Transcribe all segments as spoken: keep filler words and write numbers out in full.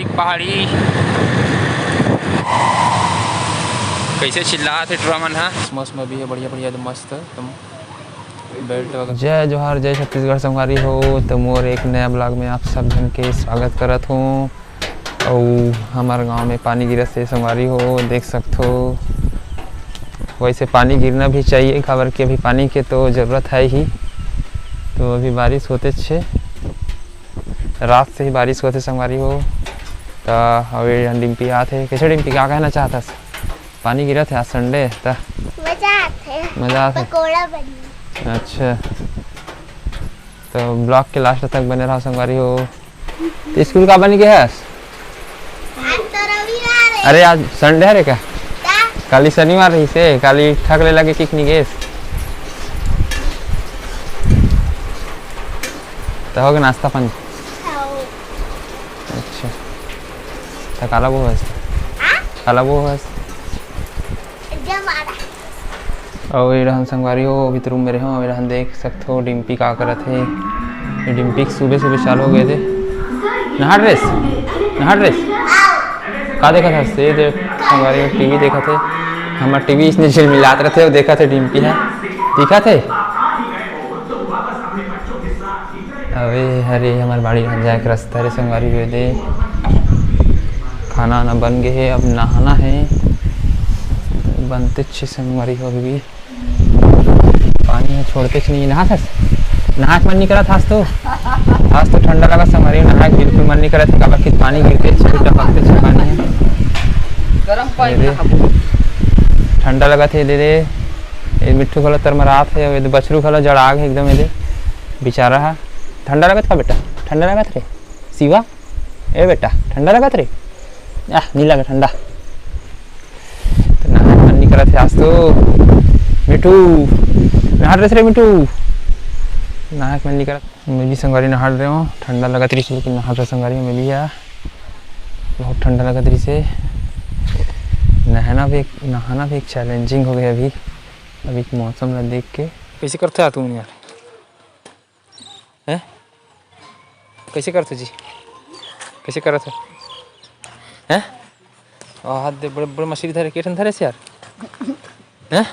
पहाड़ी कैसे चिल्लात हे टुरा मन ह। मौसम अभी हे बढ़िया बढ़िया, एकदम मस्त, एकदम बेल्ट वगैरह। जय जोहार, जय छत्तीसगढ़ संगवारी हो। तो मोर एक नया ब्लॉग में आप सब झन के स्वागत करत हूँ। अउ हमर गांव में पानी गिरत हे संगवारी हो, देख सकथो। वैसे पानी गिरना भी चाहिए, काबर कि अभी पानी के तो जरूरत है ही। तो अभी बारिश होते छे, रात से ही बारिश होते संगवारी हो। त अभी डिम्पी आत हे। कैसे डिम्पी, का कहना चाहत हस? पानी गिरत हे, आज संडे हे त मजा आथे। मजा आथे। पकोड़ा बनी। अच्छा, तो ब्लॉग के लास्ट तक बने रहो संगवारी हो। तो स्कूल का बन गया है? आज तो रविवार है। अरे, आज संडे है रे का? का? काली शनिवार रहिसे, काली ठक ले लगे किक निगेस। तो हो गया नाश्ता पानी? हाँ। अच्छा, तो काला वो है? हाँ? काला वो है? जमारा। अउ ए रहन संगवारी हो, अभी तो रूम में रहे हो, ए रहन देख सकथो डिम्पी का करत हे। ये डिम्पी के सुबह सुबह चालू हो गए थे। नहा ड्रेस, नहा ड्रेस। का देखत हस? ये देख संगवारी हो, टीवी देखत हे। हमर टीवी इसने झिलमिलात रहते, वो देखत हे डिम्पी है, दिखत हे। अबे हरे, हमर बाड़ी रहन जाए के रास्ता रे संगवारी हो दे। खाना वाना बन गए हे, अब नहाना है। बनते छे संगवारी हो अभी भी। पानी ह छोड़ते नहीं। नहात हस? नहाए के मन नहीं करत हस तो? आज तो ठंडा लगा संगवारी, नहाए के बिल्कुल मन नहीं करत हे, काबर कि पानी गिरते छे, टपकते छे पानी ह। गरम पानी अरे, नहाबो। ठंडा लगत हे दे दे। ए मिट्ठू घलो तरमरात हे, ए दे बछरू घलो जड़ाग हे एकदम, ए दे बेचारा ह। ठंडा लगत का बेटा? ठंडा लगत रे शिवा? ए बेटा, ठंडा लगत रे? आह, नहीं लगा ठंडा। तो नहाए मन नहीं करत हे आज तो। मिठू, नहा ड्रेस रे मिठू। नहाए मन नहीं करत। मैं भी संगवारी नहा रहे हूँ, ठंडा लगत रही, लेकिन नहा रहे संगवारी में भी यार बहुत ठंडा लगत रही से। नहाना भी एक, नहाना भी एक चैलेंजिंग हो गया अभी, अभी के मौसम ला देख के। कैसे करते आ तुम यार? हैं? कैसे करत हो जी? कैसे करत हो? हैं? आ, हाथ दे, बड़े, बड़े मछली धरे, के ठन धरे से यार? हैं?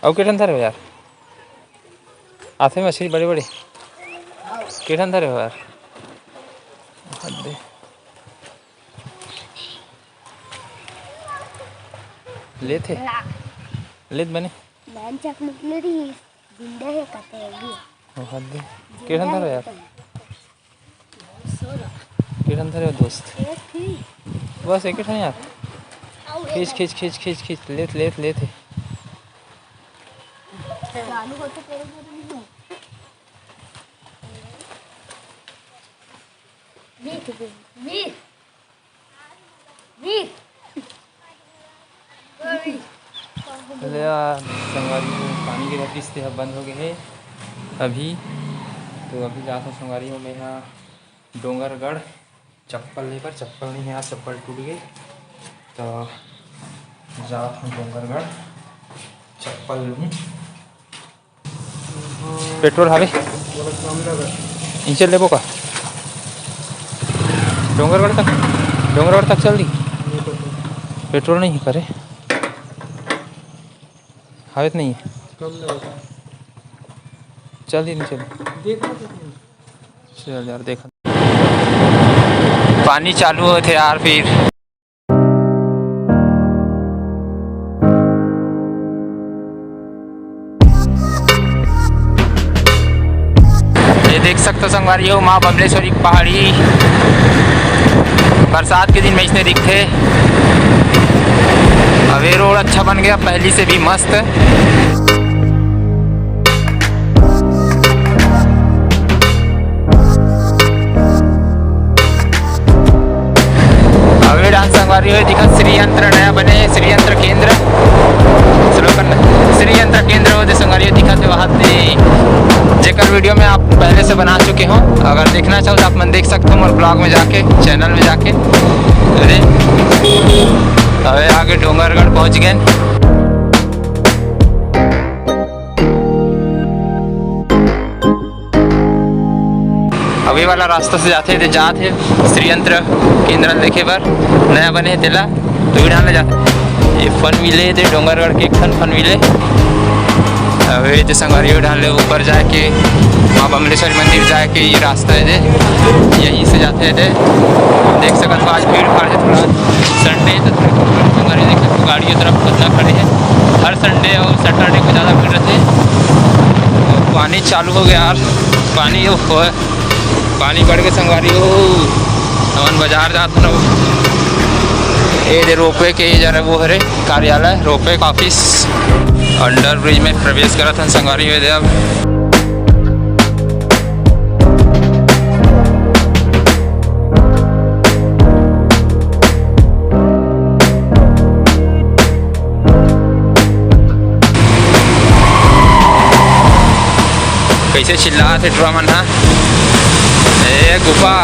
अउ के ठन धरे हो यार? आथे मछली बड़े, बड़े। के ठन धरे हो यार? हाथ दे। लेथे? लेत बने? मैंने चकमक ले रही। जिंदा हे कते अभी? ओ हद दे। जिंदा के ठन धरे हे यार? कते? के ठन धरे हो दोस्त? एक ही। बस एक ठन यार। अउ खींच, एक खींच, खींच, खींच, खींच। लेत, लेत, लेत हे। चालू होते तेरे को नहीं हो। मीठ, मीठ। ले आ, संगवारी हो, पानी गिरत रिहिस, तेहा बंद हो गए हे अभी। तो अभी जात हूँ संगवारी हो, मैं हा डोंगरगढ़ चप्पल ले बर। चप्पल नहीं है, आज चप्पल टूट गई, तो जात हूँ डोंगरगढ़ चप्पल लूँ। पेट्रोल हवे? इंचल लेबो का? डोंगरगढ़ तक, डोंगरगढ़ तक चल दी। पेट्रोल नहीं करे। हवे तो नहीं है। चल दी, नहीं चल। चल यार, देख। पानी चालू होथे यार फिर। ये देख सकथो संगवारी हो, माँ बमलेश्वरी पहाड़ी बरसात के दिन में इसने दिखथे। अब ये रोड अच्छा बन गया, पहली से भी मस्त। अबे डांस संगवारी हो दिखत श्री यंत्र नया बने, श्री यंत्र केंद्र, श्लोकन श्री यंत्र केंद्र हो दे संगवारी हो दिखत हे वहां दे, जेकर वीडियो में आप पहले से बना चुके हो। अगर देखना चाहो तो आप मन देख सकते हो मोर ब्लॉग में जाके, चैनल में जाके। अरे अबे आगे डोंगरगढ़ पहुंच गए। अब ये वाला रास्ता से जाथे, ते जात हे श्री यंत्र केंद्र ल देखे बर, नया बने हे तेला, तो ये डाहन ले जाथे। ये फन मिले, ते डोंगरगढ़ के एक ठन फन मिले। अब ये ते संगवारी, ये डाहन ले ऊपर जाके माँ बमलेश्वरी मंदिर जाके ये रास्ता हे, ते यहीं से जाथे हे। ते देख सकत हो, आज भीड़ भाड़ हे थोड़ा, संडे हे तो थोड़ा भीड़ भाड़, संगवारी देख सकत हो, गाड़ी ये तरफ कितना खड़े हे। हर संडे और सैटरडे को ज़्यादा भीड़ रहथे। पानी चालू हो गया यार, पानी, ओहो, पानी बढ़ के संगवारी हो। हमन बाजार जात हन। ए दे रोपवे के जरा वो हरे कार्यालय, रोपवे का ऑफिस। अंडर ब्रिज में प्रवेश करत हन संगवारी हो दे अब। कैसे चिल्लात हे टुरा मन ह, "ए गुफा,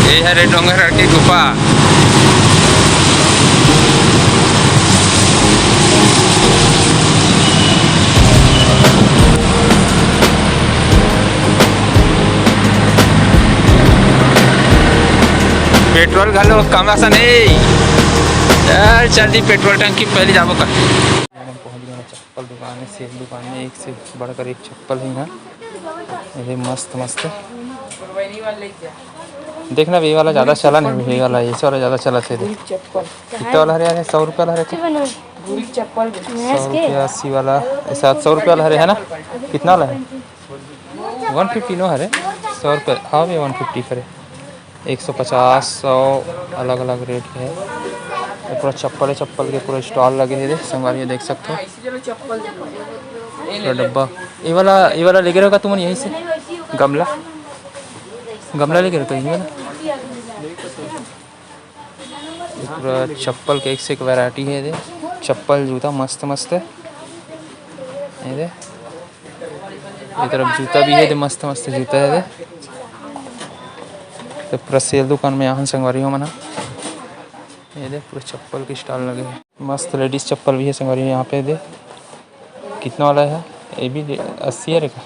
ए हरे डोंगरगढ़ के गुफा।" पेट्रोल घलो कम असन हे। चल, चल दी पेट्रोल टंकी पहले जाबो का। पहुंच गए चप्पल दुकान में, सेब दुकान में, एक से बढ़कर एक चप्पल है यहाँ। ये मस्त मस्त। देखना, ये वाला ज़्यादा चला नहीं, ये वाला, ये वाला ज़्यादा चला थे। चप्पल कितना वाला हरे यार? सौ रुपये वाला हरे। गुड़ी चप्पल। सौ रुपया अस्सी वाला, सात सौ रुपया वाला हरे, है ना? कितना वाला है? वन फिफ्टी नो हरे, सौ रुपये। हाँ भैया, वन फिफ्टी हरे। एक सौ पचास, सौ, अलग-अलग रेट के हे। ये पूरा चप्पल हे, चप्पल के पूरा स्टॉल लगे हे रे संगवारी, देख सकत हो। पूरा डब्बा। ये वाला, ये वाला लेगे रहेगा तुमन यहीं से? गमला, गमला लेगे रहेगा यहीं वाला? ये पूरा चप्पल के एक से एक वैरायटी हे दे। चप्पल, जूता मस्त मस्त हे। ये दे, ये तरफ जूता भी हे दे, मस्त मस्त जूता हे दे। तो पूरा सेल दुकान में आहन संगवारी हो मन ह। ये दे, पूरा चप्पल के स्टॉल लगे हे। मस्त लेडीज चप्पल भी हे संगवारी हो यहाँ पे दे। कितना वाला है? ये भी अस्सी है रे का?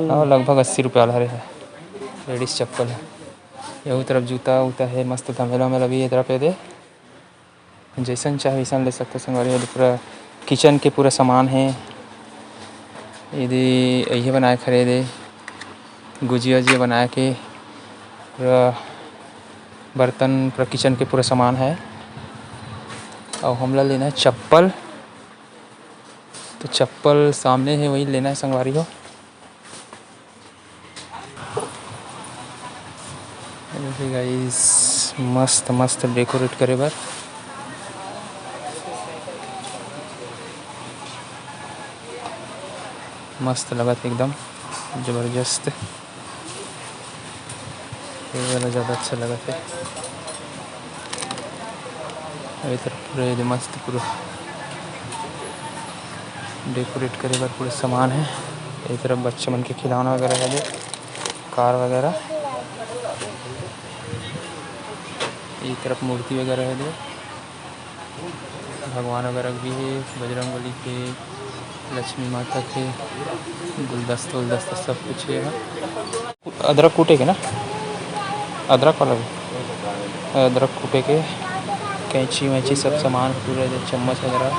हाँ, लगभग अस्सी रुपया वाला हरे है, लेडीज चप्पल है। यहू तरफ जूता उता है, मस्त धमेला मेला भी ये तरफ है दे, जैसन चाहे वैसन ले सकते संगवारी हो। पूरा किचन के पूरा सामान है, यदि यही बनाए खरीदे, गुजिया उजिया बनाए के पूरा बर्तन, पूरा किचन के पूरा सामान है। और हमला लेना है चप्पल, तो चप्पल सामने है, वही लेना है संगवारी हो। अरे गाइस, मस्त मस्त डेकोरेट करे बर, मस्त लगत हे एकदम जबरदस्त। ये वाला ज़्यादा अच्छा लगत हे। ये तरफ पूरा ये मस्त पूरा डेकोरेट करे बर पूरा सामान है। ये तरफ बच्चा मन के खिलौना वगैरह है, कार वगैरह। ये तरफ मूर्ति वगैरह है, भगवान वगैरह भी है, बजरंग बली के, लक्ष्मी माता के, गुलदस्ता उलदस्ता सब कुछ है। अदरक कूटे के ना, अदरक वाला भी, अदरक कूटे के कैंची वैंची सब सामान पूरा, जो चम्मच वगैरह,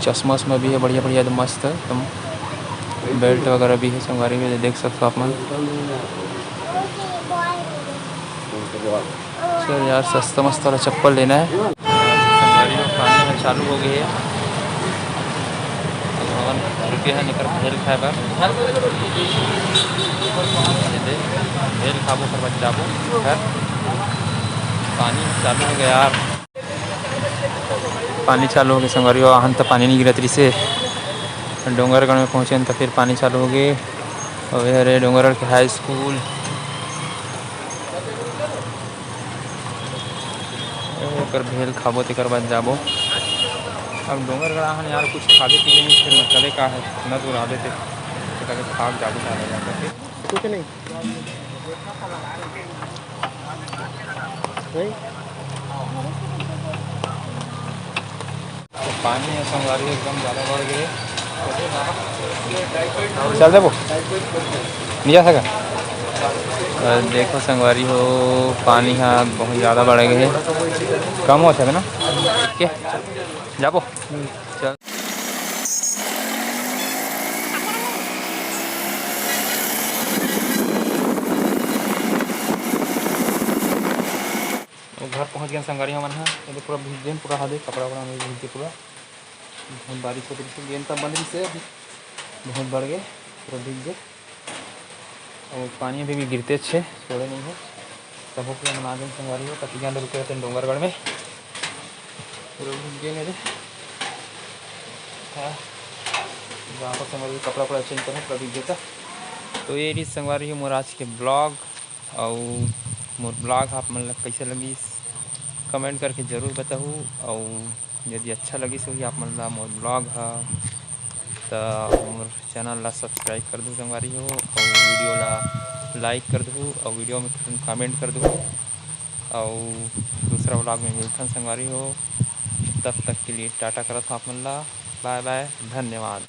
चश्मा उश्मा भी है बढ़िया बढ़िया, एकदम मस्त, एकदम बेल्ट वगैरह भी है संगवारी में, देख सकते हो आप मन। सर यार, सस्ता मस्त वाला चप्पल लेना है। संगवारी हो, पानी ह चालू हो गए है। हमन रुके हन एकर भेल खाए बर। भेल खाबो, ओकर बाद जाबो घर। पानी चालू हो गया यार। पानी चालू हो गए संगवारी हो, आहन त पानी नहीं गिरत रहिसे। डोंगरगढ़ में पहुँचे हन त फिर पानी चालू हो गए। अउ ये हरे डोंगरगढ़ के हाई स्कूल। ओकर भेल खाबो, तेकर बाद जाबो। अब डोंगरगढ़ आहन यार, कुछ खाबे पीबे नहीं, फिर मतलब का है, इतना दूर आबे ते, तो कहे खाब जाबो, जाबो, जाबो। कुछ नहीं। नहीं। तो पानी है संगवारी, एकदम ज़्यादा बढ़ गए। चल देबो, नहीं जा सका। अ, देखो संगवारी हो, पानी ह बहुत ज़्यादा बढ़ गए हे, कम होत हे ना, ठीक है, जाबो। चल। वो घर पहुँच गए संगवारी हमन ह, ये पूरा भीग गए, पूरा हादे कपड़ा वपड़ा में भीग के पूरा। बहुत बारिश होत रहिस, गेंद तब बंद रहिस, अभी बहुत बढ़ गए, पूरा भीग गए। और पानी अभी भी गिरते छे, छोड़े नहीं है। तब पूरा मना गए संगवारी हो, कति जान रुके रहते डोंगरगढ़ में, पूरा भीग गए मेरे। हाँ, जहाँ पर संगवारी कपड़ा वपड़ा चेंज करना, पूरा भीग गया था। तो ये रही संगवारी हो मोर आज के ब्लॉग। अउ मोर ब्लॉग आप मन ला कइसे लगिस, कमेंट करके जरूर बताहू। अउ यदि अच्छा लगिस होही आप मन ला मोर ब्लॉग ह, त मोर चैनल ला सब्सक्राइब कर दू संगवारी हो, अउ वीडियो ला लाइक कर दू, अउ वीडियो में कमेंट कर दू। अउ दूसरा ब्लॉग में मिलथन संगवारी हो, तब तक के लिए टाटा करत हूँ आप मन ला, बाय बाय, धन्यवाद।